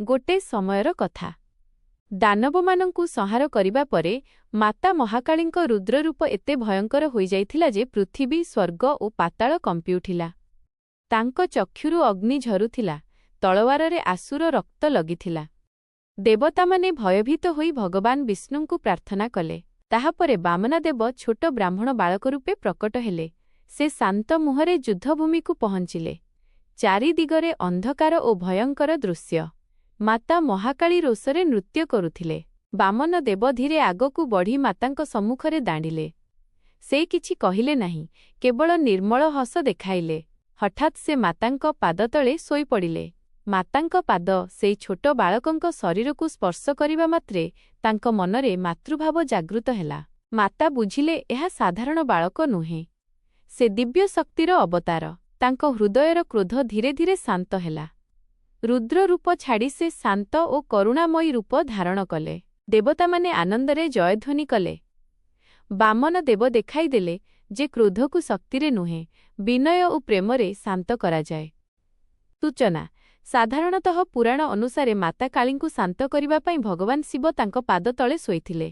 ଗୋଟେ ସମୟର କଥା। ଦାନବମାନଙ୍କୁ ସଂହାର କରିବା ପରେ ମାତା ମହାକାଳୀଙ୍କ ରୁଦ୍ରରୂପ ଏତେ ଭୟଙ୍କର ହୋଇଯାଇଥିଲା ଯେ ପୃଥିବୀ, ସ୍ୱର୍ଗ ଓ ପାତାଳ କମ୍ପିଉଠିଲା। ତାଙ୍କ ଚକ୍ଷୁରୁ ଅଗ୍ନି ଝରୁଥିଲା, ତଳୱାରରେ ଆସୁର ରକ୍ତ ଲଗିଥିଲା। ଦେବତାମାନେ ଭୟଭୀତ ହୋଇ ଭଗବାନ ବିଷ୍ଣୁଙ୍କୁ ପ୍ରାର୍ଥନା କଲେ। ତାହାପରେ ବାମନାଦେବ ଛୋଟ ବ୍ରାହ୍ମଣ ବାଳକ ରୂପେ ପ୍ରକଟ ହେଲେ। ସେ ଶାନ୍ତ ମୁହଁରେ ଯୁଦ୍ଧଭୂମିକୁ ପହଞ୍ଚିଲେ। ଚାରିଦିଗରେ ଅନ୍ଧକାର ଓ ଭୟଙ୍କର ଦୃଶ୍ୟ। ମାତା ମହାକାଳୀ ରୋଷରେ ନୃତ୍ୟ କରୁଥିଲେ। ବାମନ ଦେବ ଧୀରେ ଆଗକୁ ବଢ଼ି ମାତାଙ୍କ ସମ୍ମୁଖରେ ଦାଁଡ଼ିଲେ। ସେ କିଛି କହିଲେ ନାହିଁ, କେବଳ ନିର୍ମଳ ହସ ଦେଖାଇଲେ। ହଠାତ୍ ସେ ମାତାଙ୍କ ପାଦତଳେ ଶୋଇପଡ଼ିଲେ। ମାତାଙ୍କ ପାଦ ସେଇ ଛୋଟ ବାଳକଙ୍କ ଶରୀରକୁ ସ୍ପର୍ଶ କରିବା ମାତ୍ରେ ତାଙ୍କ ମନରେ ମାତୃଭାବ ଜାଗୃତ ହେଲା। ମାତା ବୁଝିଲେ, ଏହା ସାଧାରଣ ବାଳକ ନୁହେଁ। ସେ ଦିବ୍ୟ ଶକ୍ତିର ଅବତାର। ତାଙ୍କ ହୃଦୟର କ୍ରୋଧ ଧୀରେ ଧୀରେ ଶାନ୍ତ ହେଲା। ରୁଦ୍ର ରୂପ ଛାଡ଼ି ସେ ଶାନ୍ତ ଓ କରୁଣାମୟୀ ରୂପ ଧାରଣ କଲେ। ଦେବତାମାନେ ଆନନ୍ଦରେ ଜୟଧ୍ୱନି କଲେ। ବାମନ ଦେବ ଦେଖାଇଦେଲେ ଯେ କ୍ରୋଧକୁ ଶକ୍ତିରେ ନୁହେଁ, ବିନୟ ଓ ପ୍ରେମରେ ଶାନ୍ତ କରାଯାଏ। ସୂଚନା: ସାଧାରଣତଃ ପୁରାଣ ଅନୁସାରେ ମାତା କାଳୀଙ୍କୁ ଶାନ୍ତ କରିବା ପାଇଁ ଭଗବାନ ଶିବ ତାଙ୍କ ପାଦ ତଳେ ଶୋଇଥିଲେ।